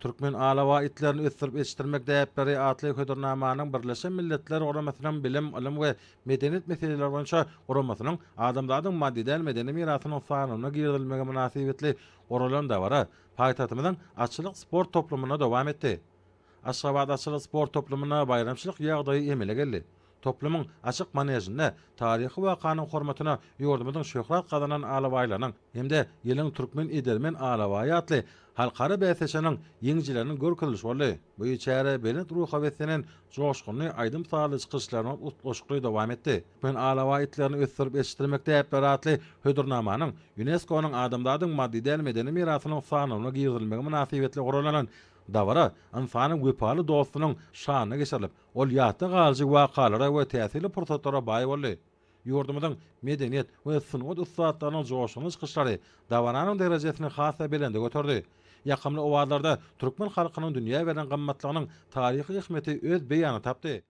Türkmen alabaý itlerini ösdürip ýetişdirmek däpleri atly hödürnamanyň Birleşen Milletler Guramasynyň Bilim, ylym we medeniýet meseleleri boýunça guramasynyň Adamzadyň maddy däl medeni mirasynyň sanawyna girizilmegi mynasybetli guralan dabara paýtagtymyzyň Atçylyk sport toplumynda dowam etdi. Aşgabat atçylyk sport toplumynda baýramçylyk ýagdaýy emele geldi. Toplumyň açyk manežinde taryhy wakanyň hormatyna ýurdumyzyň şöhrat gazanan alabaýlarynyň hem-de Ýylyň türkmen edermen alabaýy atly halkara bäsleşiginiň ýeňijileriniň görkezilişi boldy. Bu çäre belent ruha beslenen joşgunly aýdym-sazly çykyşlaryna utgaşykly dowam etdi. Türkmen alabaý itlerini ösdürip ýetişdirmek däpleri atly hödürnamanyň ÝUNESKO-nyň Adamzadyň maddy däl medeni mirasynyň sanawyna girizilmegi mynasybetli guralan dabara ynsanyň wepaly dostunyň şanyna geçirilip, Ol ýatda galyjy wakalara we täsirli pursatlara baý boldy. Ýurdumyzyň medeniýet we sungat ussatlarynyň joşgunly çykyşlary dabaranyň derejesini has-da belende göterdi. Ýakymly owazlarda türkmen halkynyň dünýä beren gymmatlygynyň taryhy ähmiýeti öz beýanyny tapdy.